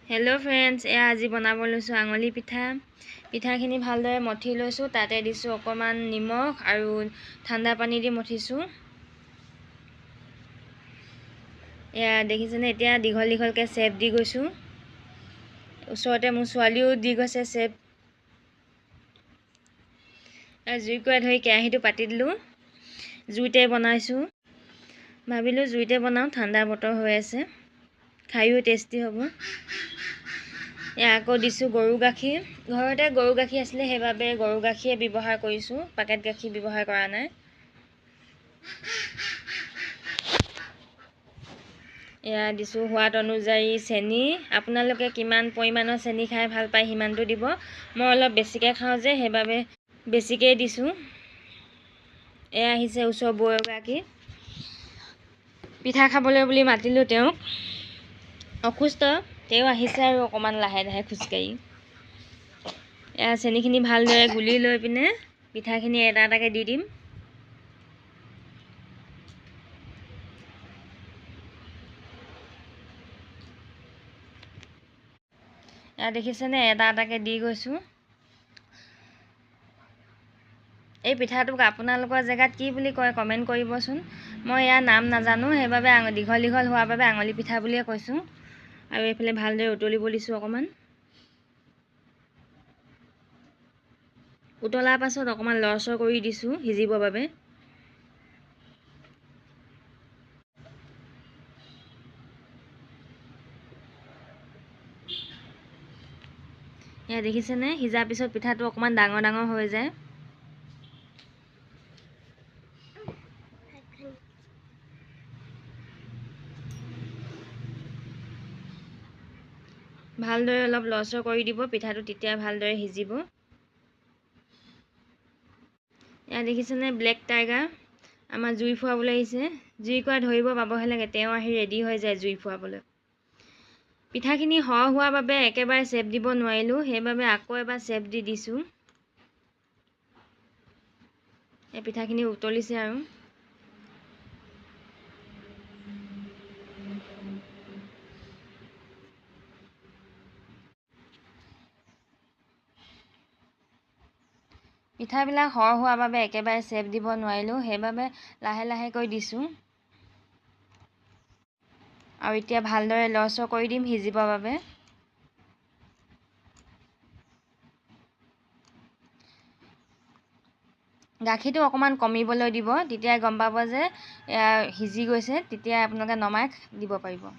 Hello' friends, এয়া আজি বনাব লৈছোঁ আঙুলি পিঠা। পিঠাখিনি ভালদৰে মঠি লৈছোঁ, তাতে দিছোঁ অকণমান নিমখ আৰু ঠাণ্ডা পানী দি মঠিছোঁ। এয়া দেখিছেনে, এতিয়া দীঘল দীঘলকৈ চেপ দি গৈছোঁ। ওচৰতে মোৰ ছোৱালীও দি গৈছে চেপ। জুইকুৰা ধৰি কেৰাহীটো পাতি দিলোঁ, জুইতে বনাইছোঁ। ভাবিলোঁ জুইতে বনাওঁ, ঠাণ্ডা বতৰ হৈ আছে, খায়ো টেষ্টি হ'ব। এয়া আকৌ দিছোঁ গৰু গাখীৰ। ঘৰতে গৰু গাখীৰ আছিলে, সেইবাবে গৰু গাখীৰে ব্যৱহাৰ কৰিছোঁ, পেকেট গাখীৰ ব্যৱহাৰ কৰা নাই। এয়া দিছোঁ সোৱাদ অনুযায়ী চেনি। আপোনালোকে কিমান পৰিমাণৰ চেনি খাই ভাল পায় সিমানটো দিব। মই অলপ বেছিকৈ খাওঁ যে, সেইবাবে বেছিকেই দিছোঁ। এয়া আহিছে ওচৰৰ বৌ এগৰাকী, পিঠা খাবলৈ বুলি মাতিলোঁ তেওঁক। অসুস্থ, তেওঁ আহিছে আৰু অকণমান লাহে লাহে খোজকাঢ়ি। এয়া চেনিখিনি ভালদৰে গুলি লৈ পিনে পিঠাখিনি এটা এটাকৈ দি দিম। এয়া দেখিছেনে, এটা এটাকৈ দি গৈছোঁ। এই পিঠাটোক আপোনালোকৰ জেগাত কি বুলি কয় কমেণ্ট কৰিবচোন। মই ইয়াৰ নাম নাজানো, সেইবাবে দীঘল দীঘল হোৱাৰ বাবে আঙুলি পিঠা বুলিয়ে কৈছোঁ। আৰু এইফালে ভালদৰে উতলিব দিছোঁ অকণমান। উতলাৰ পাছত অকণমান লৰচৰ কৰি দিছোঁ সিজিবৰ বাবে। এয়া দেখিছেনে, সিজাৰ পিছত পিঠাটো অকণমান ডাঙৰ ডাঙৰ হৈ যায়। ভালদৰে অলপ লৰচৰ কৰি দিব পিঠাটো, তেতিয়া ভালদৰে সিজিব। এয়া দেখিছেনে, ব্লেক টাইগাৰ আমাৰ জুই ফুৱাবলৈ আহিছে। জুইকুৰা ধৰিব পাবহে লাগে, তেওঁ আহি ৰেডি হৈ যায় জুই ফুৱাবলৈ। পিঠাখিনি সৰহ হোৱাৰ বাবে একেবাৰে চেপ দিব নোৱাৰিলোঁ, সেইবাবে আকৌ এবাৰ চেপ দি দিছোঁ। এই পিঠাখিনি উতলিছে আৰু। পিঠাবিলাক সৰহ হোৱাৰ বাবে একেবাৰে চেপ দিব নোৱাৰিলোঁ, সেইবাবে লাহে লাহেকৈ দিছোঁ। আৰু এতিয়া ভালদৰে লৰচৰ কৰি দিম সিজিবৰ বাবে। গাখীৰটো অকণমান কমিবলৈ দিব, তেতিয়া গম পাব যে সিজি গৈছে, তেতিয়া আপোনালোকে নমাই দিব পাৰিব।